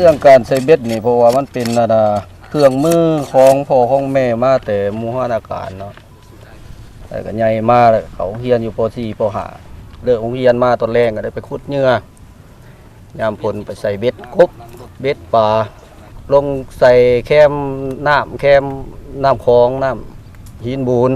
ເລື່ອງການໃສ່ເບັດນີ້ ເພາະວ່າມັນເປັນ ອັນນ່າ ເຄື່ອງມືຂອງພໍ່ຂອງແມ່ມາແຕ່ບູຮານະການເນາະ ແລ້ວກໍໃຫຍ່ມາ ແລ້ວເຂົ້າໂຮງຮຽນຢູ່ ປໍສີ່ ປໍຫ້າ ເລີກໂຮງຮຽນມາຕອນແລງກໍໄດ້ໄປຂຸດເຫຍື່ອ ຍາມຝົນໄປໃສ່ເບັດກົບ ເບັດປາ ລົງໃສ່ແຄມນ້ຳ ແຄມນ້ຳຂອງ ນ້ຳຫີນບູນ.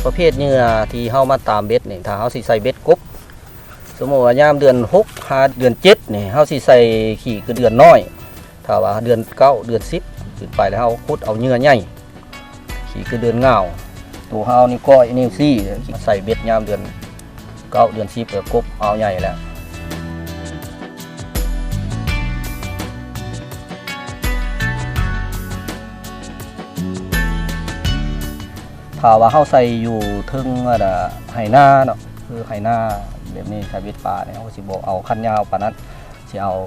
ປະເພດເຫຍື່ອທີ່ເຮົາມາຕາມເບັດນີ້ ຖ້າເຮົາຊິໃສ່ເບັດກົບ ສົມມຸດວ່າຍາມເດືອນຫົກຫາເດືອນເຈັດນີ້ ເຮົາຊິໃສ່ຂີ້ໄກ່ເດືອນນ້ອຍ. ຖ້າວ່າເດືອນເກົ້າ ເດືອນສິບຂຶ້ນໄປແລ້ວ ເຮົາຂຸດເອົາເຫຍື່ອໃຫຍ່ ຂີ້ໄກ່ເດືອນງາວ. ໂຕເຮົາເອົານິ້ວກ້ອຍ ນິ້ວຊີ້ ໃສ່ເບັດຍາມເດືອນເກົ້າ ເດືອນສິບ ກໍກົບເອົາໃຫຍ່ແລ້ວ. ຖ້າວ່າເຮົາໃສ່ຢູ່ເທິງ ອັນນ່າ ໄຮ່ນາເນາະ ຄືໄຮ່ນາແບບນີ້ ໃສ່ເບັດປານີ້ ເຮົາກໍຊິບໍ່ເອົາຄັນຍາວປານນັ້ນ ຊິເອົາ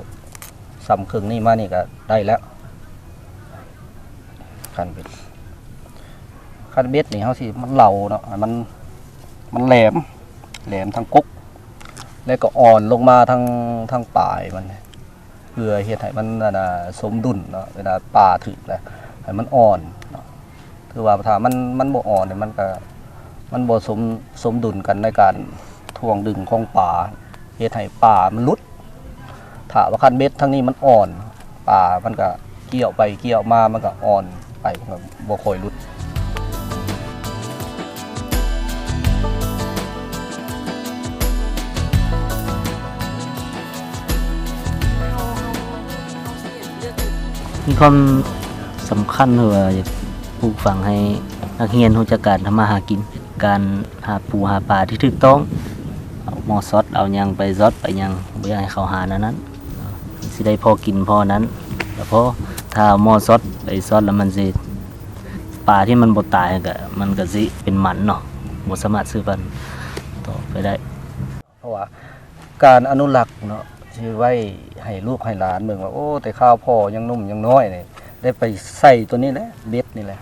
ສ່ຳເຄິ່ງນີ້ມານີ້ກໍໄດ້ແລ້ວ. ຄັນເບັດ ຄັນເບັດນີ້ເຮົາຊິ ມັນເຫຼົາເນາະ ໃຫ້ມັນ ມັນແຫຼມ ແຫຼມທາງກົກ ແລ້ວກໍອ່ອນລົງມາທາງ ທາງປາຍມັນ ເພື່ອເຮັດໃຫ້ມັນ ອັນນ່າ ສົມດຸນເນາະ ເວລາປາຖືກແລ້ວໃຫ້ມັນອ່ອນເນາະ. ຄືວ່າຖ້າມັນ ມັນບໍ່ອ່ອນນີ້ ມັນກໍ ມັນບໍ່ສົມ ສົມດຸນກັນໃນການຖ່ວງດຶງຂອງປາ ເຮັດໃຫ້ປາມັນຫຼຸດ. ຖ້າວ່າຄັນເບັດທາງນີ້ມັນອ່ອນ ປາມັນກໍກ່ຽວໄປກ່ຽວມາ ມັນກໍອ່ອນໄປ ມັນກໍບໍ່ຄ່ອຍຫຼຸດ. ມີຄວາມສຳຄັນ ຫຼືວ່າຢາກປູກຝັງໃຫ້ນັກຮຽນຮູ້ຈັກການທຳມາຫາກິນ ການຫາປູຫາປາທີ່ຖືກຕ້ອງ ເອົາໝໍ້ຊັອດ ເອົາຫຍັງໄປຊັອດໄປຫຍັງ ບໍ່ຢາກໃຫ້ເຂົາຫາແນວນັ້ນ ຊິໄດ້ພໍກິນພໍນັ້ນກໍພໍ. ຖ້າເອົາໝໍ້ຊັອດໄປຊັອດແລ້ວ ມັນຊິ ປາທີ່ມັນບໍ່ຕາຍກໍ ມັນກໍຊິເປັນໝັນເນາະ ບໍ່ສາມາດສືບພັນຕໍ່ໄປໄດ້. ເພາະວ່າການອະນຸລັກເນາະ ຊິໄວ້ໃຫ້ລູກໃຫ້ຫຼານເບິ່ງວ່າ ໂອ້ ແຕ່ຄາວພໍ່ຍັງໜຸ່ມຍັງນ້ອຍນີ້ ໄດ້ໄປໃສ່ໂຕນີ້ແຫຼະ ເບັດນີ້ແຫຼະ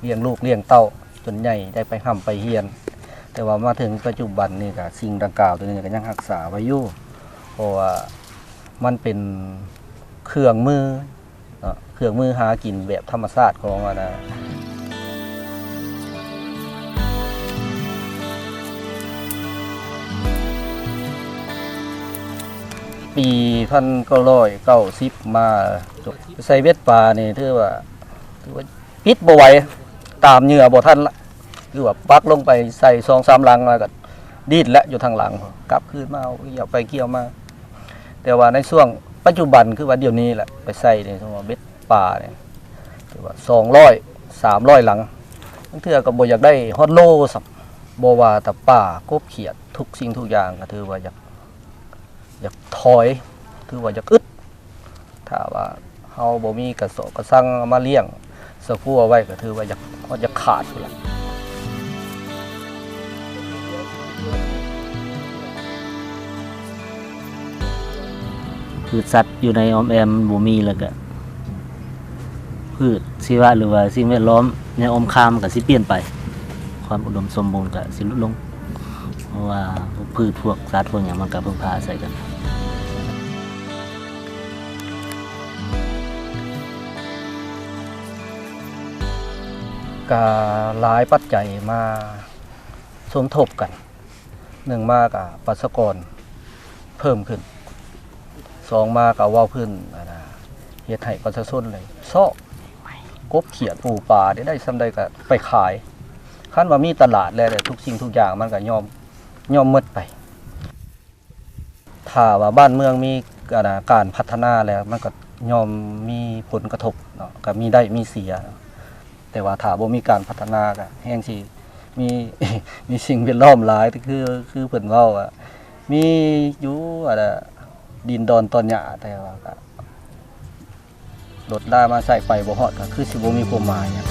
ລ້ຽງລູກລ້ຽງເຕົ້າຈົນໃຫຍ່ ໄດ້ໄປຮ່ຳໄປຮຽນ. ແຕ່ວ່າມາເຖິງປັດຈຸບັນນີ້ ກໍສິ່ງດັ່ງກ່າວໂຕນີ້ກໍຍັງຮັກສາໄວ້ຢູ່ ເພາະວ່າມັນເປັນເຄື່ອງມື ເນາະ ເຄື່ອງມືຫາກິນແບບທຳມະຊາດຂອງ ອັນນ່າ ປີພັນເກົ້າຮ້ອຍເກົ້າສິບມາ ໃສ່ເບັດປານີ້ ຖືວ່າ ຖືວ່າປິດບໍ່ໄຫວ ຕາມເຫຍື່ອບໍ່ທັນລະ. ຄືວ່າປັກລົງໄປໃສ່ສອງສາມຫຼັງ ແລ້ວກໍດີ້ນແຫຼະຢູ່ທາງຫຼັງ ກັບຄືນມາ ເອົາກ່ຽວໄປກ່ຽວມາ. ແຕ່ວ່າໃນຊ່ວງປັດຈຸບັນ ຄືວ່າດຽວນີ້ແຫຼະ ໄປໃສ່ນີ້ ສົມມຸດວ່າເບັດປານີ້ ຖືວ່າສອງຮ້ອຍ ສາມຮ້ອຍຫຼັງ ບາງເທື່ອກໍບໍ່ຢາກໄດ້ຮອດໂລຊ້ຳ. ບໍ່ວ່າແຕ່ປາ ກົບ ຂຽດ ທຸກສິ່ງທຸກຢ່າງ ກໍຖືວ່າຢາກ ຢາກຖອຍ ຖືວ່າຢາກອຶດ. ຖ້າວ່າເຮົາບໍ່ມີກະເສາະກະສັງເອົາມາລ້ຽງສະຄົວໄວ້ ກໍຖືວ່າຢາກ ຮອດຢາກຂາດພຸ້ນລະ. ພືດສັດຢູ່ໃນອ້ອມແອ້ມມັນບໍ່ມີ ແລ້ວກະພືດຊີວະ ຫຼືວ່າສິ່ງແວດລ້ອມໃນອ້ອມຂ້າງມັນກະຊິປ່ຽນໄປ ຄວາມອຸດົມສົມບູນກະຊິຫຼຸດລົງ ເພາະວ່າພວກພືດ ພວກສັດ ພວກຫຍັງມັນກະເພິ່ງພາອາໄສກັນ. ກະຫຼາຍປັດໄຈມາສົມທົບກັນ. ໜຶ່ງມາກະປະຊາກອນເພີ່ມຂຶ້ນ, ສອງມາກະເວົ້າພື້ນ ອັນນ່າ ເຮັດໃຫ້ປະຊາຊົນໄດ້ເຊາະ ກົບຂຽດ ປູປາ ໄດ້ ໄດ້ສ່ຳໃດກະໄປຂາຍ. ຄັນວ່າມີຕະຫຼາດແລ້ວ ແລ້ວທຸກສິ່ງທຸກຢ່າງມັນກະຍອມ ຍອມໝົດໄປ. ຖ້າວ່າບ້ານເມືອງມີ ອັນນ່າ ການພັດທະນາແລ້ວ ມັນກໍຍ່ອມມີຜົນກະທົບເນາະ, ກໍມີໄດ້ມີເສຍ. ແຕ່ວ່າຖ້າບໍ່ມີການພັດທະນາ ກໍແຮ່ງຊິມີ ມີສິ່ງແວດລ້ອມຫຼາຍ ຄື ຄືເພິ່ນເວົ້າວ່າ ມີຢູ່ ອັນນ່າ ດິນດອນຕອນຫຍ້າ ແຕ່ວ່າກໍ ລົດລາມາໃສ່ໄປບໍ່ຮອດ ກໍຄືຊິບໍ່ມີຄວາມໝາຍຫຍັງ.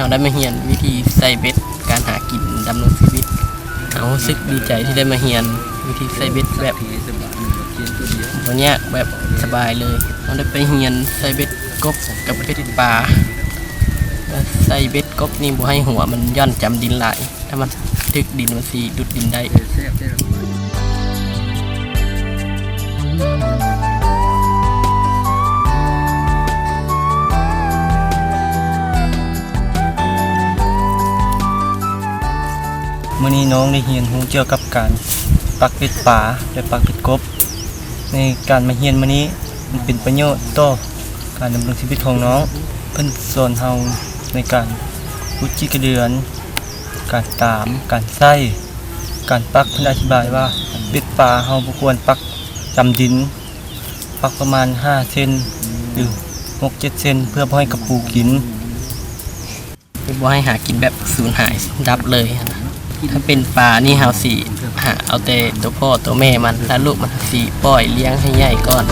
ເຮົາໄດ້ມາຮຽນວິທີໃສ່ເບັດ ການຫາກິນດຳລົງຊີວິດ. ເຮົາຮູ້ສຶກດີໃຈທີ່ໄດ້ມາຮຽນວິທີໃສ່ເບັດແບບບໍ່ຍາກ ແບບສະບາຍເລີຍ. ເຮົາໄດ້ໄປຮຽນໃສ່ເບັດກົບກັບເບັດປາ. ແລະ ໃສ່ເບັດກົບນີ້ບໍ່ໃຫ້ຫົວມັນຢ່ອນຈຳດິນຫຼາຍ. ຖ້າມັນຖືກດິນ ມັນຊິດູດດິນໄດ້. ມື້ນີ້ນ້ອງໄດ້ຮຽນຮູ້ກ່ຽວກັບການປັກເບັດປາ ແລະ ປັກເບັດກົບ. ໃນການມາຮຽນມື້ນີ້ ມັນເປັນປະໂຫຍດຕໍ່ການດຳລົງຊີວິດຂອງນ້ອງ. ເພິ່ນສອນເຮົາໃນການຂຸດຂີ້ກະເດືອນ, ການຕາມ, ການໃສ່, ການປັກ. ເພິ່ນອະທິບາຍວ່າ ເບັດປາເຮົາບໍ່ຄວນປັກຈຳດິນ, ປັກປະມານຫ້າເຊັນ ຫຼື ຫົກເຈັດເຊັນ ເພື່ອບໍ່ໃຫ້ກະປູກິນ. ຄືບໍ່ໃຫ້ຫາກິນແບບສູນຫາຍດັບເລີຍຫັ້ນນະ. ຖ້າເປັນປານີ້ເຮົາຊິຫາເອົາແຕ່ໂຕພໍ່ໂຕແມ່ມັນ, ຖ້າລູກມັນເຮົາຊິປ່ອຍລ້ຽງໃຫ້ໃຫຍ່ກ່ອນ.